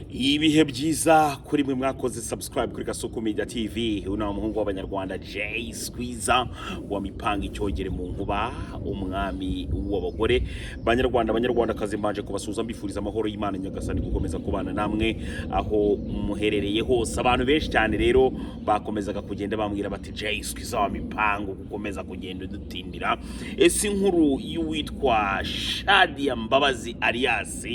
Ibihe byiza kuri mwe mwakoze subscribe kuri Kasuku Media TV. Uyu ni umuhungu w'Abanyarwanda, Jay Squeezer wa mipanga icyogere mu nkuba, umwami w'abagore. Banyarwanda, Banyarwandakazi, mbanje kubasuhuza, mbifuriza amahoro y'Imana Nyagasani gukomeza kubana namwe aho muherereye hose. Abantu benshi cyane rero bakomezaga kugenda bambwira bati: "Jay Squeezer wa mipango, gukomeza kugenda udutindira. Ese inkuru y'uwitwa Shadia Mbabazi alias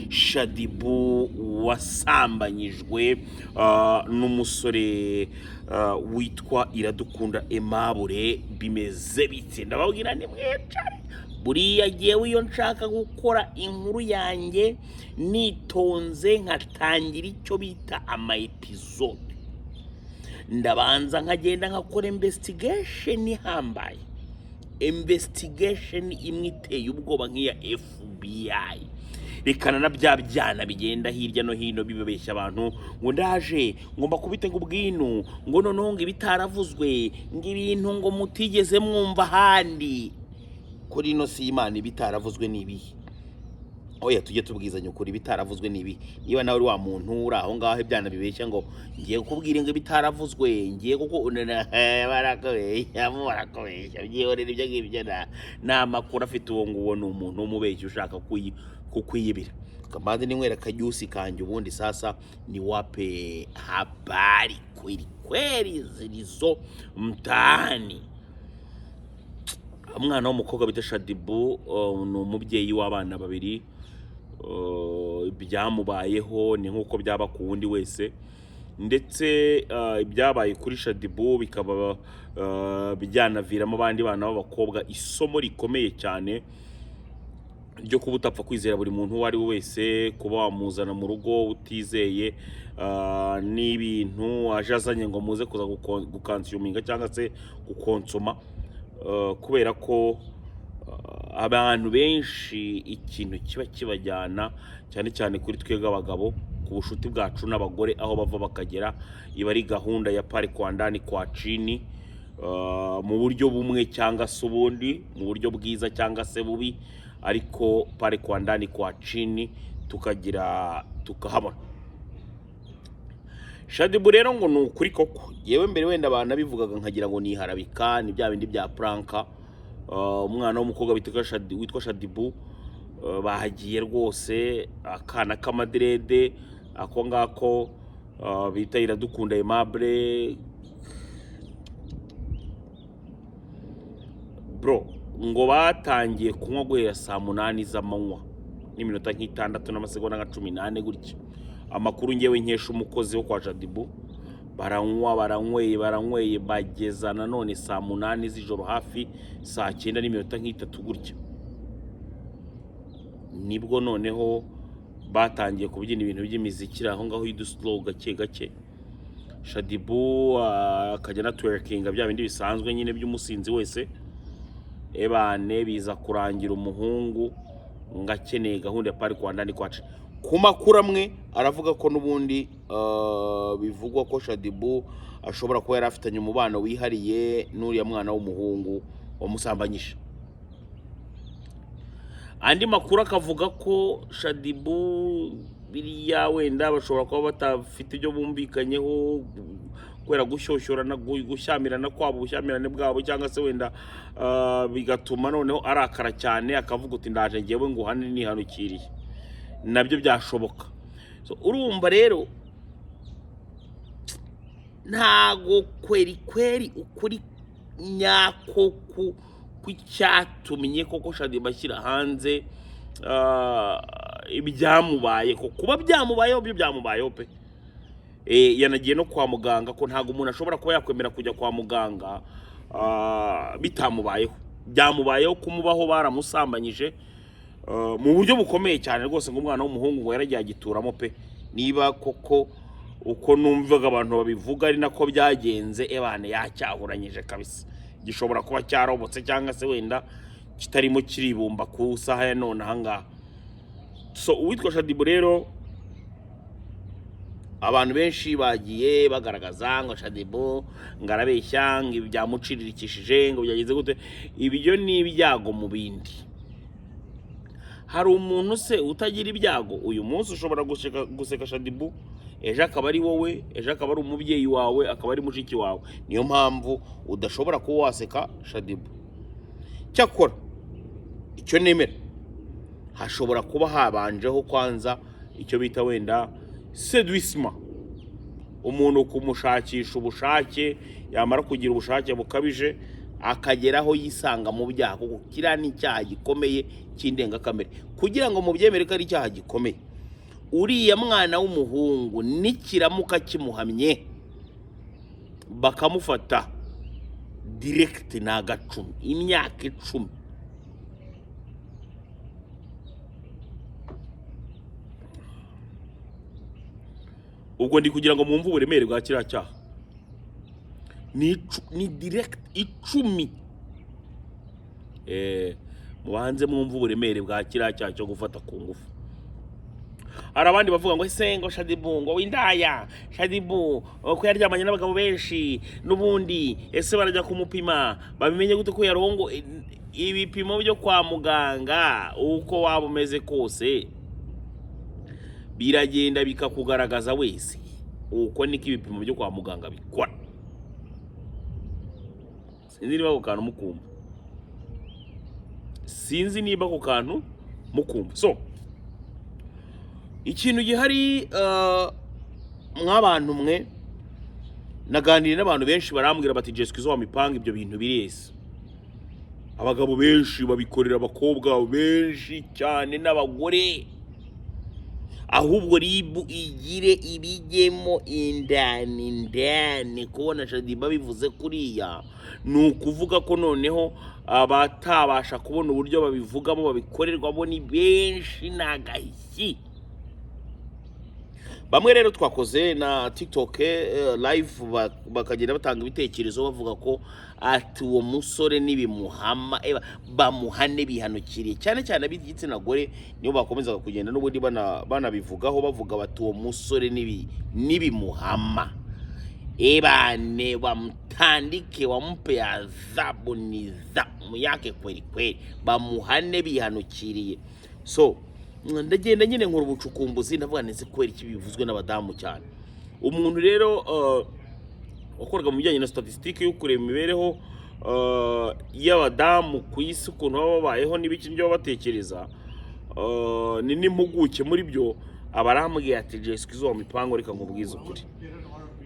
Shaddyboo wasambanyijwe n'umusore witwa Iradukunda Aimable bimeze bite?" Ndababwira ni mwicare. Buriya jyewe iyo nshaka gukora inkuru yanjye nitonze, nkatangira icyo bita ama episode, ndabanza nkagenda nkakora investigation ihambaye, investigation imwe iteye ubwoba nk'iya FBI. Rekana na bya byana bigenda hirya no hino bibabeshya abantu ngo ndaje ngo mbakubite ngo ubwinu, ngo noneho ngo ibitaravuzwe, ngo ibintu ngo mutigeze mwumva ahandi kuri ino si y'Imana. Ibitaravuzwe ni ibihe? Oya, tujye tubwizanya ukuri. Ibitaravuzwe ni ibihe? Niba nawe uri wa muntu uri aho ngaho ibyana bibeshya ngo ngiye kukubwira ngo ibitaravuzwe, ngiye kuko barakubeshya, barakubeshya, byihorera ibyo ngibyo. Ni amakuru afite uwo nguwo, ni umuntu w'umubeshyi ushaka kukwiyibira. Kamanzi ninywera akajuice kanjye, ubundi sasa ni wape habari kweli kweli zilizo mtaani. Umwana w'umukobwa bita Shaddyboo ni umubyeyi w'abana babiri. Ibyamubayeho ni nk'uko byaba ku wundi wese, ndetse ibyabaye kuri Shaddyboo bikaba byanaviramo abandi bana b'abakobwa isomo rikomeye cyane ryo kuba utapfa kwizera buri muntu uwo ari we wese, kuba wamuzana mu rugo utizeye n'ibintu aje azanye ngo muze kuza guconsuminga cyangwa se gukonsoma, kubera ko abantu benshi ikintu kiba kibajyana cyane cyane kuri twebwe abagabo, ku bushuti bwacu n'abagore aho bava bakagera, iba ari gahunda ya pale kwa ndani kwa chini, mu buryo bumwe cyangwa se ubundi, mu buryo bwiza cyangwa se bubi, ariko pale kwa ndani kwa chini tukagira tukahabona. Shaddyboo rero ngo ni ukuri koko, yewe mbere wenda abantu bivugaga nkagira ngo niharabika, ni bya bindi bya prank. Umwana w'umukobwa witwa Shaddyboo bahagiye rwose akana k'amadreads ako ngako bita Iradukunda Aimable, bro, ngo batangiye kunywa guhera saa 8 z'amanywa n'iminota nk'itandatu n'amasegonda nka 14 gutya. Amakuru ngewe nkesha umukozi wo kwa Shaddyboo, baranywa, baranyweye, baranyweye, bageza nanone saa 8 z'ijoro, hafi saa 9 n'iminota nk'itatu gutya, nibwo noneho batangiye kubyina ibintu by'imiziki aho ngaho y'uduslow gake gake. Shaddyboo akajya na twerkinga, bya bindi bisanzwe nyine by'umusinzi wese. Ebane, biza kurangira umuhungu ngo akeneye gahunda ya pale kwa ndani kwa chini. Ku makuru amwe aravuga ko n'ubundi bivugwa ko Shaddyboo ashobora kuba yari afitanye umubano wihariye n'uriya mwana w'umuhungu wamusambanyije. Andi makuru akavuga ko Shaddyboo biriya wenda bashobora kuba batafite ibyo bumvikanyeho kubera gushyoshyurana, gushyamirana kwabo, ubushyamirane bwabo, cyangwa se wenda bigatuma noneho arakara cyane akavuga uti: "Ndaje ngewe nguhane nihanukiriye." Nabyo byashoboka. So, urumva rero ntago kweri kweri ukuri nyako kw'icyatumye koko Shaddyboo ashyira hanze ibyamubayeho. Kuba byamubayeho byo byamubayeho pe. Yanagiye no kwa muganga, ko ntabwo umuntu ashobora kuba yakwemera kujya kwa muganga bitamubayeho. Byamubayeho, kumubaho baramusambanyije mu buryo bukomeye cyane rwose, ngo umwana w'umuhungu ngo yaragiye agituramo pe. Niba koko uko numvaga abantu babivuga ari nako byagenze, ebane, yacyahuranyije kabisa, gishobora kuba cyarobotse cyangwa se wenda kitarimo kiribumba ku isaha ya none ahangaha. So uwitwa Shaddyboo rero, abantu benshi bagiye bagaragaza ngo Shaddyboo ngo arabeshya, ngo ibi byamuciririkishije, ngo byagenze gute. Ibyo ni ibyago mu bindi. Hari umuntu se utagira ibyago? Uyu munsi ushobora guseka Shaddyboo, ejo akaba ari wowe, ejo akaba ari umubyeyi wawe, akaba ari mushiki wawe. Niyo mpamvu udashobora kuba waseka Shaddyboo. Cyakora icyo nemera, hashobora kuba habanjeho kwanza icyo bita wenda séduction, umuntu kumushakisha ubushake, yamara kugira ubushake bukabije akagera aho yisanga mu byaha, kuko kiriya ni icyaha gikomeye cy'indengakamere. Kugira ngo mubyemere ko ari icyaha gikomeye, uriya mwana w'umuhungu nikiramuka kimuhamye bakamufata direct, ni agacumi, imyaka 10. Ubwo ndi kugira ngo mwumve uburemere bwa kiriya cyaha. Ni direct 10. Mubanze mwumve uburemere bwa kiriya cyaha cyo gufata ku ngufu. Hari abandi bavuga ngo ese ngo Shaddyboo ngo windaya, Shaddyboo ko yaryamanye n'abagabo benshi n'ubundi, ese barajya kumupima babimenye gute ko yarongo? Ibipimo byo kwa muganga, uko waba umeze kose, biragenda bikakugaragaza wese. Uko niko ibipimo byo kwa muganga bikora. Sinzi niba ako kantu mukumva, sinzi niba ako kantu mukumva. So ikintu gihari, mw'abantu mwe, naganiriye n'abantu benshi, barambwira bati: "Jeswe, izo wamipanga, ibyo bintu bireze, abagabo benshi babikorera abakobwa benshi cyane n'abagore. Ahubwo RIB igire ibijyemo indani indani." Kubona Shaddyboo bivuze kuriya ni ukuvuga ko noneho abatabasha kubona uburyo babivugamo babikorerwamo ni benshi, ni agashyi. Bamwe rero twakoze na TikTok live, bakagenda batanga ibitekerezo bavuga ko ati uwo musore nibimuhama, bamuhane bihanukiriye. Cyane cyane ab'igitsina gore nibo bakomezaga kugenda n'ubundi banabivugaho, bavuga bati uwo musore nibimuhama, ebane bamtandike, wampe adhabu nidhamu yake kweli kweli, bamuhane bihanukiriye. So ndagenda nyine nkora ubucukumbuzi, ndavuga nese kubera iki bivuzwe n'abadamu cyane? Umuntu rero wakoraga mu bijyanye na statistique yo kureba imibereho y'abadamu ku isi, ukuntu baba babayeho n'ibiki byo baba batekereza, ni n'impuguke muri byo, aba arambwiye ati: "Jessica, izo mipango, reka nkubwize ukuri,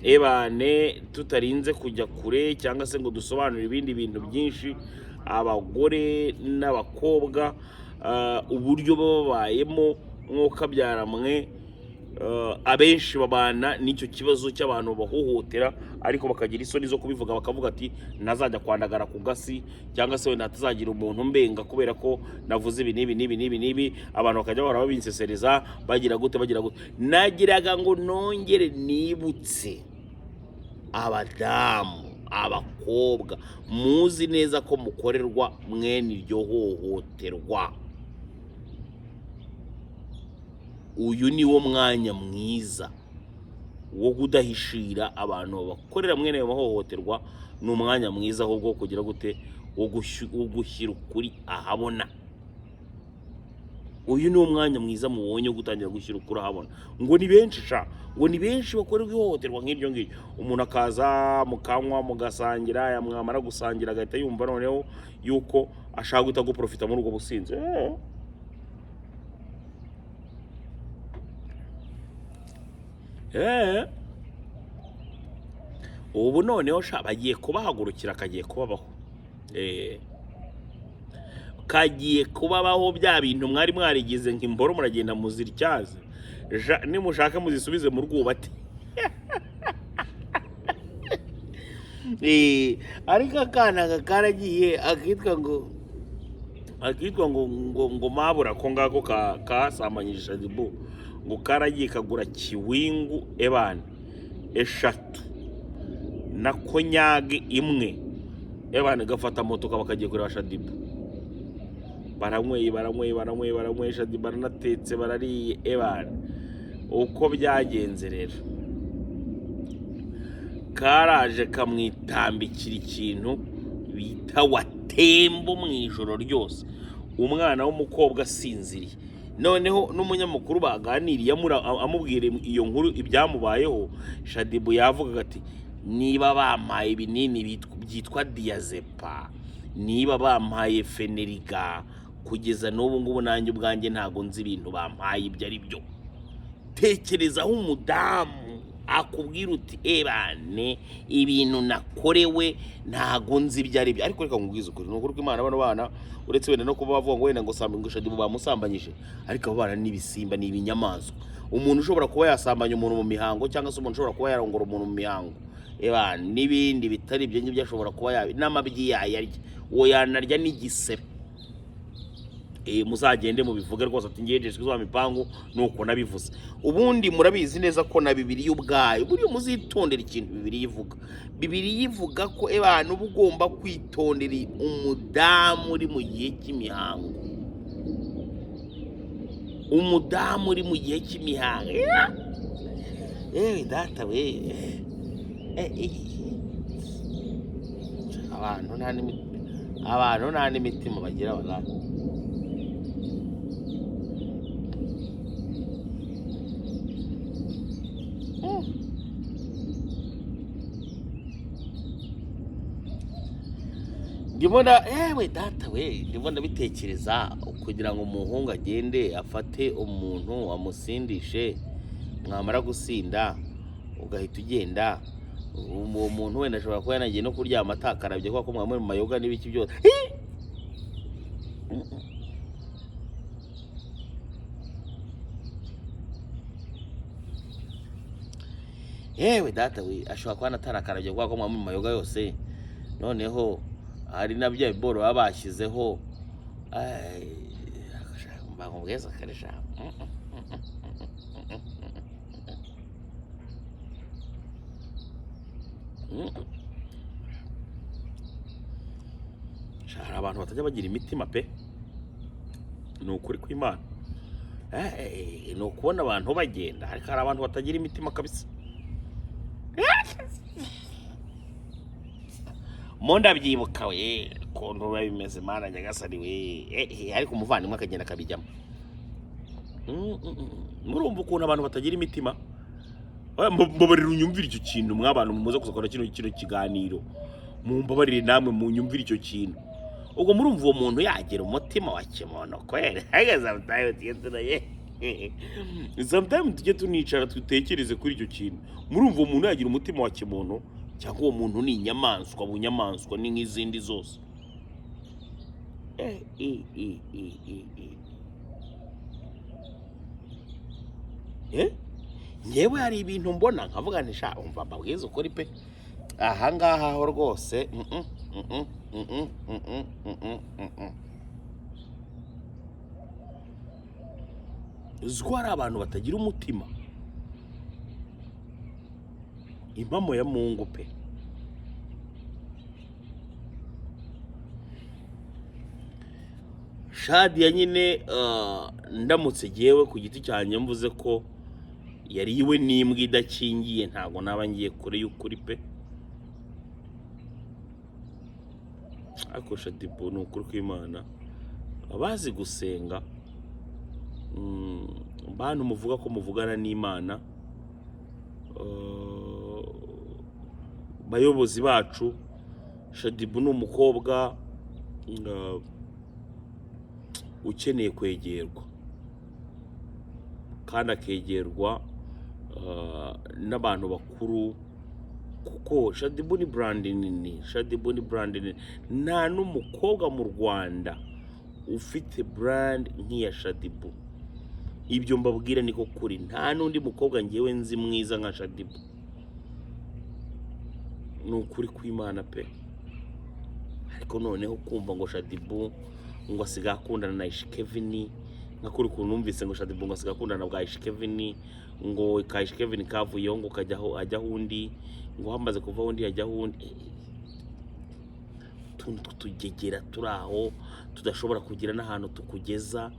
ebane tutarinze kujya kure cyangwa se ngo dusobanure ibindi bintu byinshi, abagore n'abakobwa uburyo baba babayemo mwuka mwe, abenshi babana n'icyo kibazo cy'abantu bahohotera, ariko bakagira isoni zo kubivuga, bakavuga ati ntazajya kwandagara ku gasi, cyangwa se wenda hatazagira umuntu mbenga kubera ko navuze ibi n'ibi n'ibi n'ibi n'ibi, abantu bakajya bahora babinsesereza, bagira gute, bagira gute." Nagiraga ngo nongere nibutse abadamu, abakobwa muzi neza ko mukorerwa mwene iryo hohoterwa, uyu ni wo mwanya mwiza wo kudahishira abantu bakorera mwene ayo mahohoterwa. Ni umwanya mwiza ahubwo wo kugira gute? Wo gushyira ukuri ahabona. Uyu ni umwanya mwiza mubonye wo gutangira gushyira ukuri ahabona. Ngo ni benshi sha, ngo ni benshi bakorerwa ihohoterwa nk'iryo ngiryo. Umuntu akaza mukanywa, mugasangira, mwamara gusangira agahita yumva noneho yuko ashaka guhita guprofita muri ubwo businzi. Ubu noneho sha bagiye kubahagurukira, kagiye kubabaho. Kagiye kubabaho. Bya bintu mwari mwarigize nk'imboro, muragenda muziryaze. Nimushaka muzisubize mu rwubati. Ariko akana aka karagiye akitwa ngo mabura ko ngako kasambanyije Shaddyboo, ngo karagiye kagura kiwingu ebana 3 na konyage imwe, ebana gafata moto kaba kagiye kureba Shaddyboo. Baranyweye, baranyweye, baranyweye, baranyweye, Shaddyboo baranatetse, barariye. Ebana uko byagenze rero, karaje kamwitambikira ikintu bita watembo mu ijoro ryose. Umwana w'umukobwa asinziriye. Noneho n'umunyamakuru baganiriye amubwira iyo nkuru, ibyamubayeho, Shaddyboo yavugaga ati: "Niba bampaye ibinini byitwa diazepam, niba bampaye Phenergan, kugeza n'ubu ngubu nanjye ubwanjye ntabwo nzi ibintu bampaye ibyo ari byo." Tekereza aho umudamu akubwira uti: "Ebane, ibintu nakorewe ntago nzi ibyo ari byo." Ariko reka nkubwize ukuri, ni ukuri kw'Imana, bano bana, uretse wenda no kuba bavuga ngo wenda ngo ngo Shaddyboo bamusambanyije, ariko abo bana ni ibisimba, ni ibinyamaswa. Umuntu ushobora kuba yasambanya umuntu mu mihango, cyangwa se umuntu ushobora kuba yarongora umuntu mu mihango, ebana, n'ibindi bitari ibyo ngibyo ashobora kuba yabi n'amabyi yayarya, uwo yanarya n'igisebe. Muzagende mubivuge rwose, ati ngiye za mipangu nuko nabivuze. Ubundi murabizi neza ko na Bibiliya ubwayo, buriya muzitondera ikintu Bibiliya ivuga. Bibiliya ivuga ko abantu uba ugomba kwitondera umudamu uri mu gihe cy'imihango, umudamu uri mu gihe cy'imihango. Yewe data we, abantu nta n'imitima bagira wallahi. Ndimo na, yewe data we, ndimo ndabitekereza kugira ngo umuhungu agende afate umuntu amusindishe, mwamara gusinda ugahita ugenda. Uwo muntu wenda ashobora kuba yanagiye no kuryama atakarabye, kubera ko mwaba muri mu mayoga n'ibiki byose. Hi! Yewe data we, ashobora kuba anatarakarabye kubera ko mwaba muri mu mayoga yose. Noneho hari na bya biboro baba bashyizeho. Ai, mbakubwiza karisha. Hari abantu batajya bagira imitima pe, ni ukuri kw'Imana. Ni ukubona abantu bagenda, ariko hari abantu batagira imitima kabisa. Mo ndabyibuka we ukuntu biba bimeze, Mana nyagasani we. Ariko umuvandimwe akagenda akabijyamo. Murumva ukuntu abantu batagira imitima. Mbabarire unyumvire icyo kintu, mwabantu mumaze kuzakora kino kiganiro, mumbabarire namwe munyumvire icyo kintu. Ubwo murumva uwo muntu yagira umutima wa kimono kwere? Ariko sometimes tujye tunaye, sometimes tujye tunicara dutekereze kuri icyo kintu. Murumva uwo muntu yagira umutima wa kimuntu, cyangwa uwo muntu ni inyamaswa bunyamaswa, ni nk'izindi zose? Eh, eh, eh, eh, eh, eh. Eh? Ngewe hari ibintu mbona nkavuga nti: "Sha, umva mbabwize ukuri pe, ahangaha ho rwose mm, mm, mm, mm, mm, mm, mm, mm, mm." Uzi ko hari abantu batagira umutima? Impamo ya Mungu pe. Shadiya nyine, ndamutse jyewe ku giti cyanjye mvuze ko yariwe n'imbwa idakingiye, ntabwo naba ngiye kure y'ukuri pe. Ariko Shaddyboo, ni ukuri kw'Imana, abazi gusenga, bantu muvuga ko muvugana n'Imana, bayobozi bacu, Shaddyboo ni umukobwa ukeneye kwegerwa, kandi akegerwa n'abantu bakuru, kuko Shaddyboo ni brand nini. Shaddyboo ni brand nini. Nta n'umukobwa mu Rwanda ufite brand nk'iya Shaddyboo. Ibyo mbabwira niko kuri. Nta n'undi mukobwa ngewe nzi mwiza nka Shaddyboo, ni ukuri kw'Imana pe. Ariko noneho kumva ngo Shaddyboo ngo asigaye akundana na Ish Kevin, nka kuri ukuntu numvise ngo Shaddyboo ngo asigaye akundana na bwa Ish Kevin, ngo ka Ish Kevin kavuyeho, ngo kajyaho ajyaho undi, ngo hamaze kuvaho undi hajyaho undi. Utuntu tw'utugegera turi aho tudashobora kugira n'ahantu tukugeza.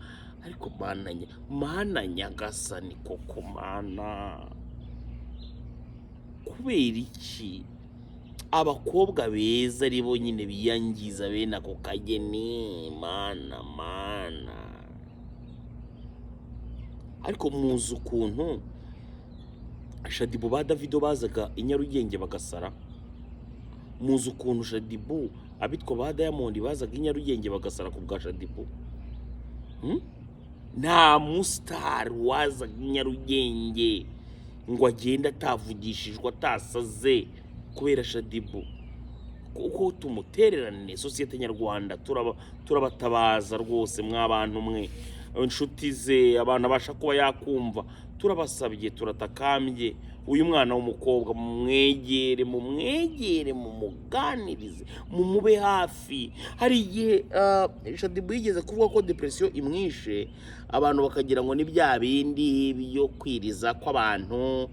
Ariko Mana Mana nyagasani, koko Mana, kubera iki Abakobwa beza ari bo nyine biyangiza bene ako kageni. Mana, mana! Ariko muzi ukuntu Shaddyboo ba Davido bazaga i Nyarugenge bagasara? Muzi ukuntu Shaddyboo abitwa ba Diamond bazaga i Nyarugenge bagasara ku bwa Shaddyboo? Nta musitari wazaga i Nyarugenge ngo agende atavugishijwe, atasaze kubera Shaddyboo. Kuko tumutererane sosiyete nyarwanda, turabatabaza rwose, mw'abantu mwe, inshuti ze, abantu abasha kuba yakumva, turabasabye, turatakambye. Uyu mwana w'umukobwa mumwegere, mumwegere, mumuganirize, mumube hafi. Hari igihe Shaddyboo yigeze kuvuga ko depression imwishe, abantu bakagira ngo ni bya bindi byo kwiriza kw'abantu,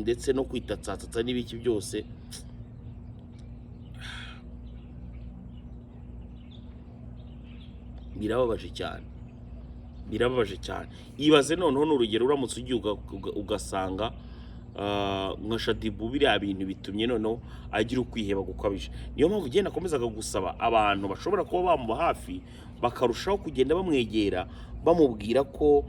ndetse no kwitatsatsatsa n'ibiki byose. Birababaje cyane, birababaje cyane. Ibaze noneho, ni urugero, uramutse ugiye ugasanga nka Shaddyboo biriya bintu bitumye noneho agira ukwiheba gukabije. Niyo mpamvu ugenda akomezaga gusaba abantu bashobora kuba bamuba hafi, bakarushaho kugenda bamwegera, bamubwira ko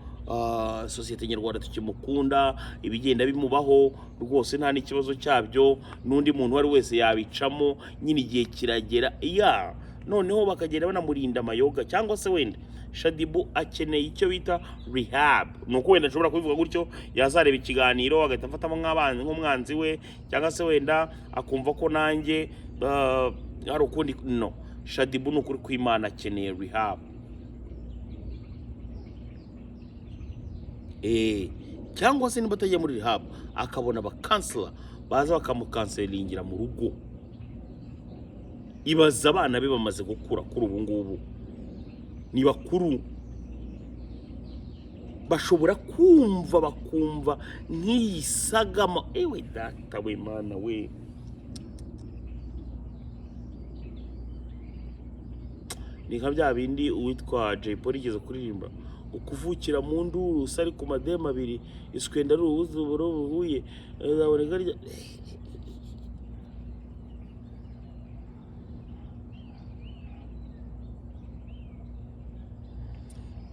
sosiyete nyarwanda tukimukunda, ibigenda bimubaho rwose nta n'ikibazo cyabyo, n'undi muntu uwo ari wese yabicamo nyine, igihe kiragera ya noneho bakagenda banamurinda amayoga. Cyangwa se wenda Shaddyboo akeneye icyo bita rehab. Ni uko wenda nshobora kubivuga gutyo, yazareba ikiganiro agahita afatamo nk'umwanzi we, cyangwa se wenda akumva ko nanjye hari ukundi. No Shaddyboo, ni ukuri kw'Imana, akeneye rehab. Cyangwa se niba atajya muri rehab, akabona aba counselor baza bakamucounselingira mu rugo. Ibaza abana be bamaze gukura, kuri ubu ngubu ni bakuru, bashobora kumva, bakumva nk'iyi sagama. Ewe data we, Mana we! Ni nka bya bindi uwitwa Jay Polly yigeze kuririmba: ukuvukira mu nduru usari ku mademu abiri, iswenda ari ubuze uburo buhuye azaboneka rya.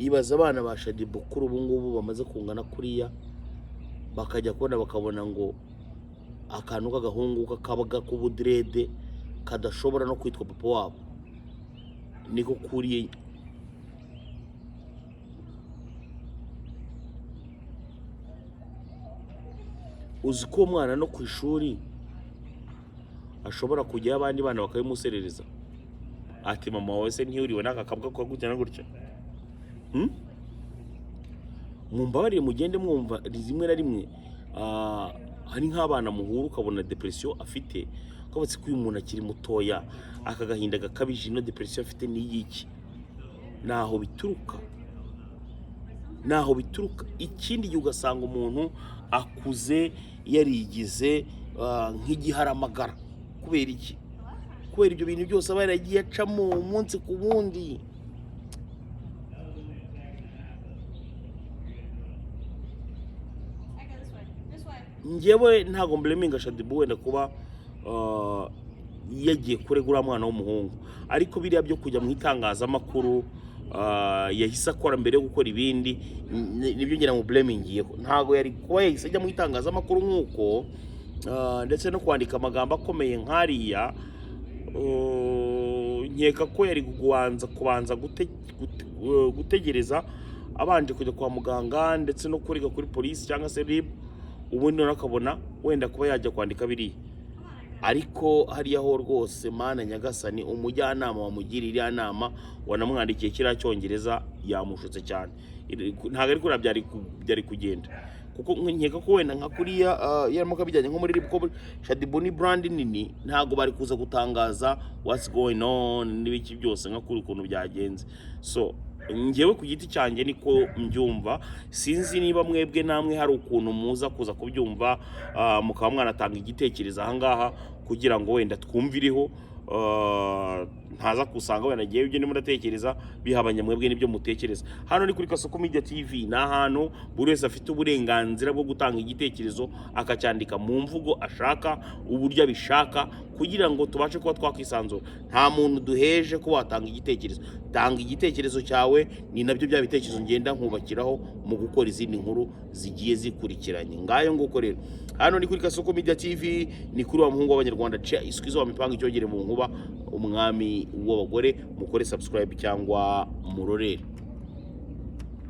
Ibaza abana ba Shaddyboo kuri ubu ngubu bamaze kungana kuriya, bakajya kubona bakabona ngo akantu k'agahungu k'akabwa k'ubudirede kadashobora no kwitwa papa wabo niko kuriye. Uzi ko uwo mwana no ku ishuri ashobora kujyayo abandi bana bakabimuserereza, ati: "Mama wawe se ntiyuriwe n'aka kabwa ka gutya na gutya?" Mumbabarire, mugende mwumva rimwe na rimwe hari nk'abana muhura ukabona depression afite, ukabatse ko uyu muntu akiri mutoya, aka gahinda gakabije, ino depression afite ni iy'iki? Naho bituruka, naho bituruka. Ikindi gihe ugasanga umuntu akuze yarigize nk'igiharamagara. Kubera iki? Kubera ibyo bintu byose aba yaragiye acamo umunsi ku wundi. I go this way. This way. Njyewe ntabwo mblaminga Shaddyboo wenda kuba yagiye kurega uriya mwana w'umuhungu, ariko biriya byo kujya mu itangazamakuru yahise akora mbere yo gukora ibindi, nibyo ngira ngo blamingiyeho. Ntabwo yari kuba yahise ajya mu itangazamakuru nk'uko, ndetse no kwandika amagambo akomeye nk'ariya. Nkeka ko yari kubanza gutegereza abanje kujya kwa muganga, ndetse no kurega kuri polisi cyangwa se RIB, ubundi noneho akabona wenda kuba yajya kwandika biriya. Ariko hariya ho rwose, Mana nyagasani, umujyanama wamugiriye iriya nama, wanamwandikiye kiriya cyongereza, yamushutse cyane. Ntabwo ari kuriya byari kugenda, kuko nkeka ko wenda nka kuriya yaramuka bijyanye nko muri RIB, ko Shaddyboo ni brand nini, ntabwo bari kuza gutangaza what's going on n'ibiki byose nka kuri ukuntu byagenze. So njyewe ku giti cyanjye niko mbyumva. Sinzi niba mwebwe namwe hari ukuntu muza kuza kubyumva, mukaba mwanatanga igitekerezo ahangaha kugira ngo wenda twumvireho. Ntaza kusanga wenda ngewe ibyo ndimo ndatekereza bihabanye mwebwe n'ibyo mutekereza. Hano ni kuri Kasuku Media TV, ni ahantu buri wese afite uburenganzira bwo gutanga igitekerezo, akacyandika mu mvugo ashaka, uburyo abishaka, kugira ngo tubashe kuba twakwisanzura. Nta muntu duheje ko watanga igitekerezo. Tanga igitekerezo cyawe, ni nabyo bya bitekerezo ngenda nkubakiraho mu gukora izindi nkuru zigiye zikurikiranye. Ngayo nguko rero, hano ni kuri Kasuku Media TV, ni kuri wa muhungu w'Abanyarwanda ca iswizo wa mipanga icyogere mu nkuba, umwami w'abagore. Mukore subscribe cyangwa murorere.